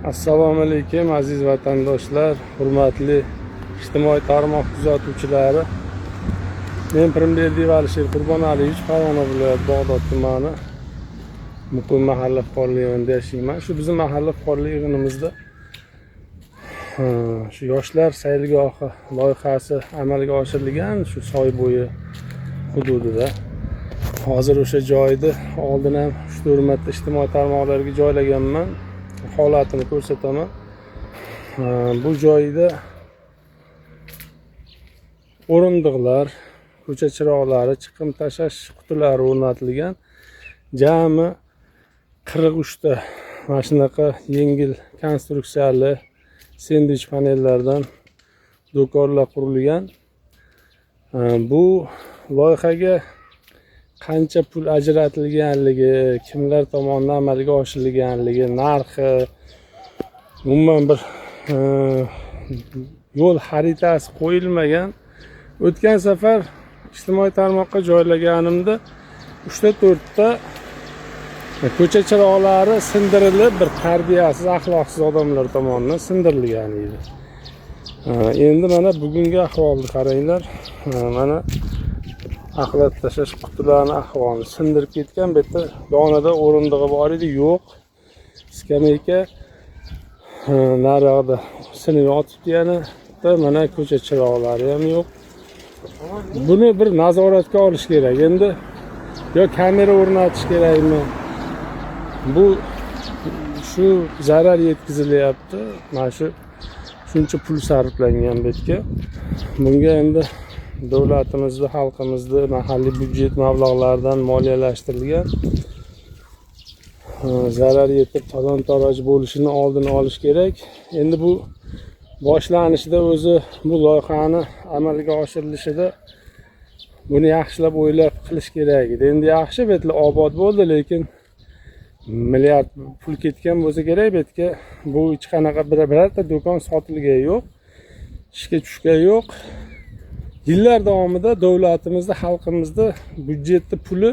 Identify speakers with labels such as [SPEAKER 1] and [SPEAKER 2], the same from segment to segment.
[SPEAKER 1] Assalomu alaykum, aziz vatandoshlar, hurmatli ijtimoiy tarmoq kuzatuvchilari. Men Pirimberdiyev Alisher Qurbonaliyevich, Farg'ona viloyati, Bag'dod tumani, Muqim mahalla fuqarolar yig'inida yashayman. Shu bizni mahalla fuqarolar yig'inimizda shu yoshlar saylgohi loyihasi amalga oshirilgan, shu soy bo'yi hududida. Hozir o'sha joyni oldin ham 3-4 marta ijtimoiy tarmoqlarga joylaganman. Holatini ko'rsataman. Bu joyda o'rindiqlar, ko'cha chiroqlari, chiqim tashlash qutilari o'rnatilgan. Jami 43 ta mana shunaqa yengil konstruksiyali sendvich panellardan do'konlar qurilgan. Bu loyihaga qancha pul ajratilganligi, kimlar tomonidan amalga oshirilganligi, narxi, umuman bir yo'l xaritasi qo'yilmagan. O'tgan safar ijtimoiy tarmoqqa joylaganimda 3 ta 4 ta ko'cha chiroqlari sindirilib, bir tarbiyasiz, axloqsiz odamlar tomonidan sindirilgan edi. Endi mana bugungi ahvolni qaranglar. Mana axlat tashlash qutilarini ahvolini sindirib ketgan. Bu yerda yonida o'rindig'i bor edi, yo'q. Skameyka naryoqda sinib yotibdi yana. Bitta mana ko'cha chiroqlari ham yo'q. Buni bir nazoratga olish kerak. Endi yo kamera o'rnatish kerakmi? Bu shu zarar yetkazilyapti. Mana shu shuncha pul sarflangan bu yerga. Bunga endi davlatimizni, xalqimizni mahalliy byudjet mablag'laridan moliyalashtirilgan. Zarar yetib talon-taroj bo'lishini oldini olish kerak. Endi bu boshlanishida o'zi bu loyihani amalga oshirilishida buni yaxshilab o'ylab qilish kerak edi. Endi yaxshi, bu yerlar obod bo'ldi, lekin milliard pul ketgan bo'lsa kerak bu yerga. Bu hech qanaqa birorta do'kon sotilgani yo'q, ishga tushgani yo'q. Yillar davomida davlatimizni, xalqimizni byudjetni puli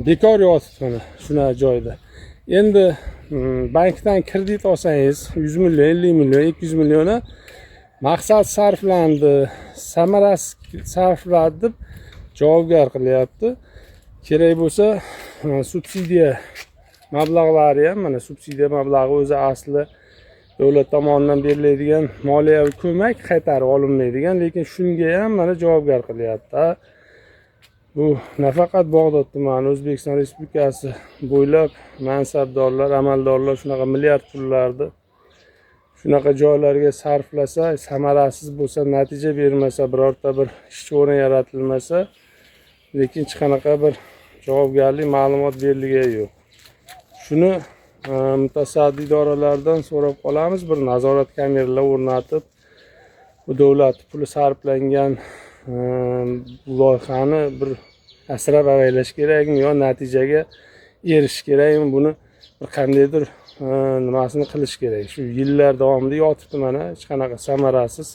[SPEAKER 1] bekor yotibdi mana shunaqa joyda. Endi bankdan kredit olsangiz 100 million, 50 million, 200 millioni maqsad sarflandi, samarasiz sarfladi deb javobgar qilyapti. Kerak bo'lsa subsidiya mablag'lari ham, mana subsidiya mablag'i o'zi asli davlat tomonidan beriladigan moliyaviy ko'mak, qaytarib olinmaydigan, lekin shunga ham mana javobgar qilyapti. Bu nafaqat Bag'dod tumani, O'zbekiston Respublikasi bo'ylab mansabdorlar, amaldorlar shunaqa milliard pullarni shunaqa joylarga sarflasa, samarasiz bo'lsa, natija bermasa, birorta bir ishchi o'rin yaratilmasa, lekin hech qanaqa bir javobgarlik, ma'lumot berilgani yo'q. Shuni mutasaddi idoralardan so'rab qolamiz, bir nazorat kameralar o'rnatib, bu davlat puli sarflangan loyihani bir asrab avaylash kerakmi yo natijaga erishish kerakmi, buni bir qandaydir nimasini qilish kerak. Shu yillar davomida yotibdi mana, hech qanaqa samarasiz.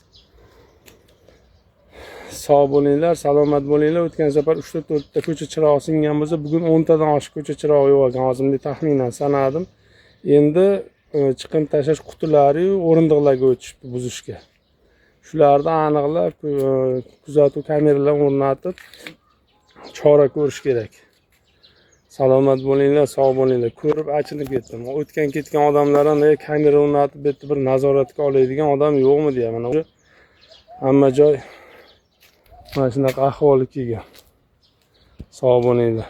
[SPEAKER 1] Sog' bo'linglar, salomat bo'linglar. O'tgan safar uchta, to'rtta ko'cha chirog'i singan bo'lsa, bugun 10 tadan oshiq ko'cha chirog'i yo'q ekan. Hozir bunday taxminan sanadim. Endi chiqim tashlash qutilariyu o'rindiqlarga o'tishibdi buzishga. Shularni aniqlab, kuzatuv kameralar o'rnatib, chora ko'rish kerak. Salomat bo'linglar, sog' bo'linglar. Ko'rib achinib ketdim. O'tgan ketgan odamlar ham kamera o'rnatib, bu yerda bir nazoratga oladigan odam yo'qmi deyapman. Hamma joy mana shunaqa ahvolga kelgan. Sog' bo'linglar.